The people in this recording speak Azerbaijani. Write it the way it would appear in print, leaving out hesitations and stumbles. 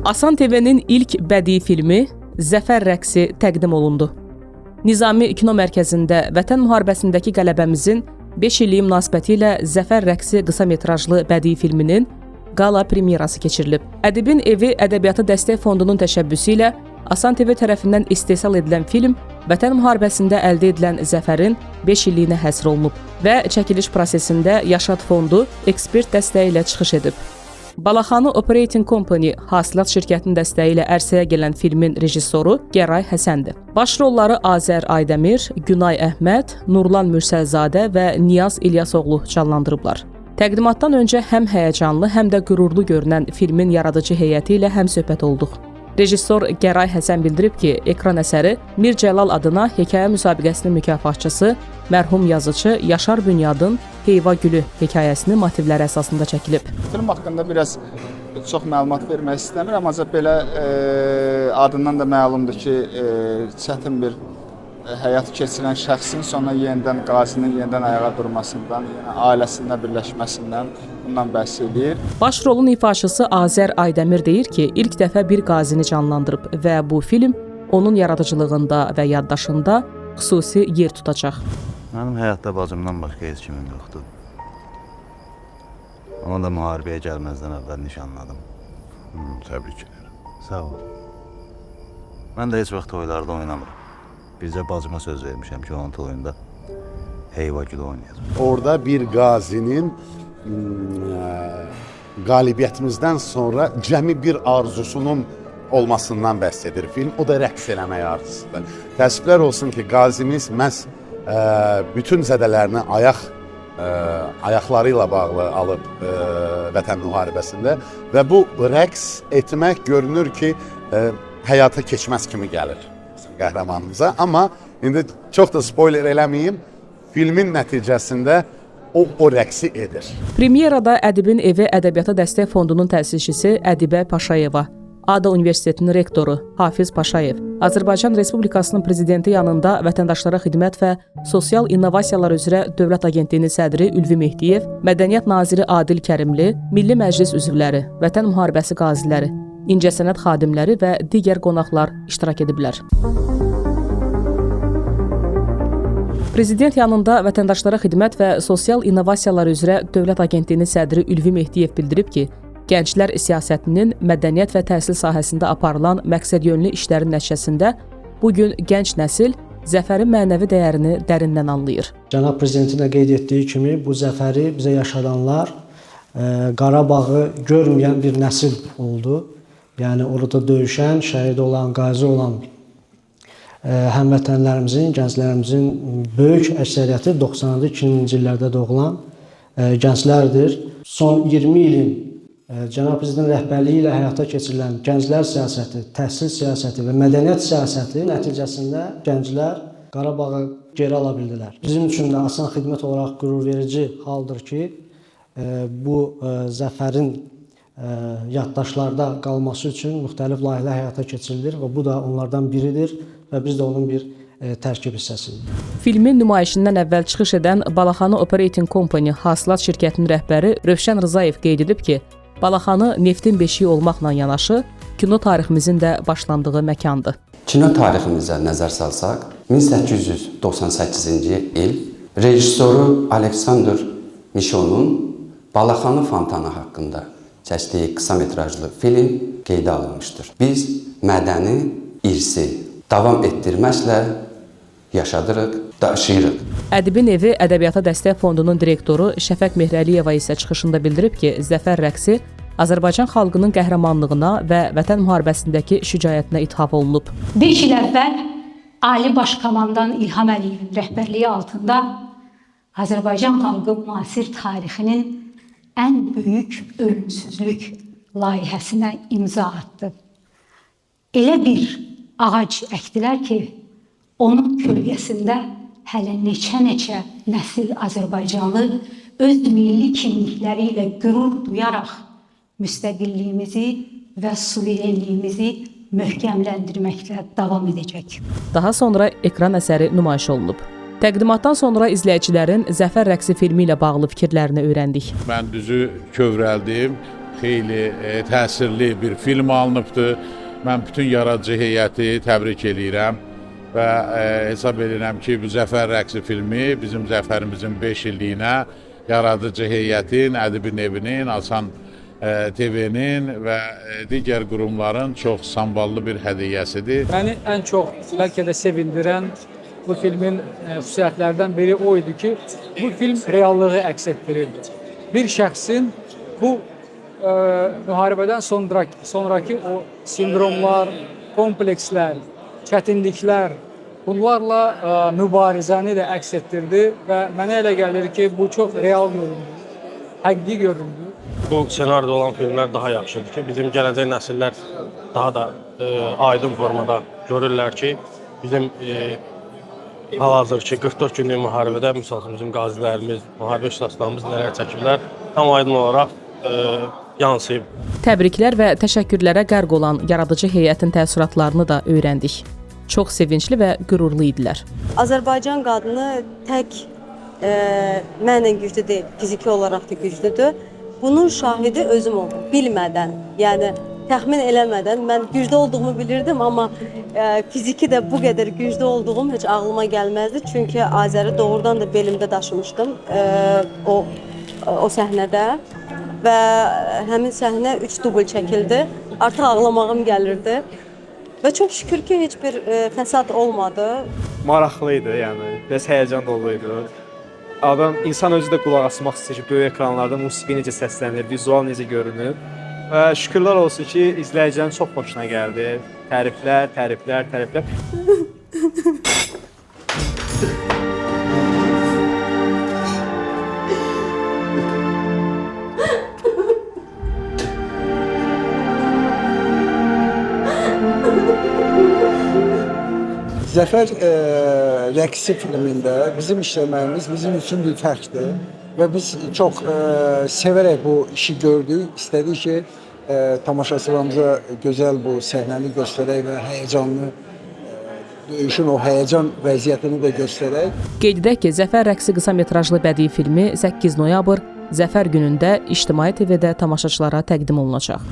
Asan TV-nin ilk bədii filmi Zəfər rəqsi təqdim olundu. Nizami Kino Mərkəzində Vətən müharibəsindəki qələbəmizin 5 illiyi münasibəti ilə Zəfər rəqsi qısa metrajlı bədii filminin qala premyerası keçirilib. Ədibin Evi Ədəbiyyata Dəstək Fondunun təşəbbüsü ilə Asan TV tərəfindən istehsal edilən film Vətən müharibəsində əldə edilən zəfərin 5 illiyinə həsr olunub və çəkiliş prosesində Yaşad Fondu ekspert dəstəyi ilə çıxış edib. Balaxanı Operating Company hasilat şirkətinin dəstəyi ilə ərsəyə gələn filmin rejissoru Gəray Həsəndir. Baş rolları Azər Aydəmir, Günay Əhməd, Nurlan Mürsəlzadə və Niyaz İlyasoğlu canlandırıblar. Təqdimatdan öncə həm həyəcanlı, həm də qürurlu görünən filmin yaradıcı heyəti ilə həmsöhbət olduq. Rejissor Gəray Həsən bildirib ki, ekran əsəri Mir Cəlal adına hekayə müsabiqəsinin mükafatçısı mərhum yazıçı Yaşar Bünyadın Heyva Gülü hekayəsinin motivləri əsasında çəkilib. Film haqqında biraz çox məlumat vermək istəmirəm, ancaq belə adından da məlumdur ki, çətin bir həyat keçirən şəxsin sonra yenidən qazinin yenidən ayağa durmasından, yəni ailəsində birləşməsindən bundan bəhs eləyir. Baş rolun ifaçısı Azər Aydəmir deyir ki, ilk dəfə bir qazini canlandırıb və bu film onun yaradıcılığında və yaddaşında xüsusi yer tutacaq. Mənim həyatda bacımdan başqa heç kimim yoxdur. Onu da müharibəyə gəlməzdən əvvəl nişanladım. Təbrik edirəm. Sağ ol. Mən də heç vaxt toylarda oynamıram. Bircə bacıma söz vermişəm ki, onun toyunda Heyva Gülü oynayacağam. Orada bir qazinin qalibiyyətimizdən sonra cəmi bir arzusunun olmasından bəhs edir film. O da rəqs eləmək arzusudur. Təəssüflər olsun ki, qazimiz məhz bütün zədələrini ayaqları ilə bağlı alıb vətən müharibəsində və bu rəqs etmək görünür ki, həyata keçməz kimi gəlir qəhrəmanımıza. Amma indi çox da spoiler eləməyim, filmin nəticəsində o rəqsi edir. Premyerada Ədibin Evi Ədəbiyyata Dəstək Fondunun təsisçisi Ədibə Paşayeva, ADA Universitetinin rektoru Hafiz Paşayev, Azərbaycan Respublikasının prezidenti yanında vətəndaşlara xidmət və sosial innovasiyalar üzrə Dövlət Agentliyinin sədri Ülvi Mehdiyev, Mədəniyyət naziri Adil Kərimli, Milli Məclis üzvləri, Vətən müharibəsi qaziləri, incəsənət xadimləri və digər qonaqlar iştirak ediblər. Prezident yanında vətəndaşlara xidmət və sosial innovasiyalar üzrə Dövlət Agentliyinin sədri Ülvi Mehdiyev bildirib ki, gənclər siyasətinin mədəniyyət və təhsil sahəsində aparılan məqsədyönlü işlərin nəticəsində bu gün gənc nəsil zəfərin mənəvi dəyərini dərindən anlayır. Cənab Prezidentin də qeyd etdiyi kimi, bu zəfəri bizə yaşadanlar Qarabağı görməyən bir nəsil oldu. Yəni orada döyüşən, şəhid olan, qazi olan həmvətənlərimizin, gənclərimizin böyük əksəriyyəti 90-cı, 2000-ci illərdə doğulan gənclərdir. Son 20 ilin Cənab Prezidentin rəhbərliyi ilə həyata keçirilən gənclər siyasəti, təhsil siyasəti və mədəniyyət siyasəti nəticəsində gənclər Qarabağı geri ala bildilər. Bizim üçün də asan xidmət olaraq qürurverici haldır ki, bu zəfərin yaddaşlarda qalması üçün müxtəlif layihələr həyata keçirilir və bu da onlardan biridir və biz də onun bir tərkib hissəsiyik. Filmin nümayişindən əvvəl çıxış edən Balaxanı Operating Company hasilat şirkətinin rəhbəri Rövşən Rzayev qeyd edib ki, Balaxanı neftin beşiyi olmaqla yanaşı kino tariximizin də başlandığı məkandır. Kino tariximizə nəzər salsaq, 1898-ci il rejissoru Aleksandr Mişonun Balaxanı fontanı haqqında çəkdiyi qısa metrajlı film qeydə alınmışdır. Biz mədəni irsi davam etdirməklə yaşadırıq, daşıyırıq. Ədibin Evi Ədəbiyyata Dəstək Fondunun direktoru Şəfəq Mehrəliyeva isə çıxışında bildirib ki, Zəfər rəqsi Azərbaycan xalqının qəhrəmanlığına və vətən müharibəsindəki şücaətinə ithaf olunub. 5 il əvvəl Ali Baş Komandan İlham Əliyevin rəhbərliyi altında Azərbaycan xalqı müasir tarixinin ən böyük ölümsüzlük layihəsinə imza atdı. Elə bir ağac əkdilər ki, onun kölgəsində hələ neçə-neçə nəsil Azərbaycanlı öz milli kimlikləri ilə qürur duyaraq müstəqilliyimizi və suverenliyimizi möhkəmləndirməklə davam edəcək. Daha sonra ekran əsəri nümayiş olunub. Təqdimatdan sonra izləyicilərin Zəfər rəqsi filmi ilə bağlı fikirlərini öyrəndik. Mən düzü kövrəldim. Xeyli təsirli bir film alınıbdır. Mən bütün yaradıcı heyəti təbrik eləyirəm və hesab edirəm ki, bu Zəfər rəqsi filmi bizim zəfərimizin 5 illiyinə yaradıcı heyətin, Ədibin evinin, Asan TV-nin və digər qurumların çox samballı bir hədiyyəsidir. Məni ən çox bəlkə də sevindirən bu filmin xüsusiyyətlərdən biri o idi ki, bu film reallığı əks etdirirdi. Bir şəxsin bu müharibədən sonraki o sindromlar, komplekslər, çətinliklər, bunlarla mübarizəni də əks etdirdi və mənə elə gəlir ki, bu çox real göründü, həqiqi göründü. Bu senaryoda olan filmlər daha yaxşıdır ki, bizim gələcək nəsillər daha da aydın formada görürlər ki, bizim hal-hazırki 44 günlük müharibədə, misal üçün bizim qazilərimiz, müharibə iştirakçılarımız nələr çəkiblər, tam aydın olaraq yansıyıb. Təbriklər və təşəkkürlərə qərq olan yaradıcı heyətin təəssüratlarını da öyrəndik. Çox sevincli və qürurlu idilər. Azərbaycan qadını tək mənən güclü deyil, fiziki olaraq da güclüdür. Bunun şahidi özüm oldum, bilmədən, yəni təxmin eləmədən. Mən güclü olduğumu bilirdim, amma fiziki də bu qədər güclü olduğum heç ağlıma gəlməzdi. Çünki Azəri doğrudan da belimdə daşımışdım o səhnədə və həmin səhnə 3 dubl çəkildi. Artıq ağlamağım gəlirdi və çox şükür ki, heç bir fəsad olmadı. Maraqlı idi, yəni biraz həyəcan dolu idi. Adam, insan özü də qulaq asmaq istəyir ki, böyük ekranlarda musiqi necə səslənir, vizual necə görünür. Və şükürlər olsun ki, izləyicilərin çox xoşuna gəldi. Təriflər, təriflər, təriflər. Zəfər rəqsi filmində bizim işləməyimiz bizim üçün bir fərqdir və biz çox sevərək bu işi gördük. İstədik ki, tamaşaçılarımıza gözəl bu səhnəni göstərək və həyəcanlı döyüşün o həyəcan vəziyyətini də göstərək. Qeyd edək ki, Zəfər rəqsi qısa metrajlı bədii filmi 8 noyabr Zəfər günündə İctimai TV-də tamaşaçılara təqdim olunacaq.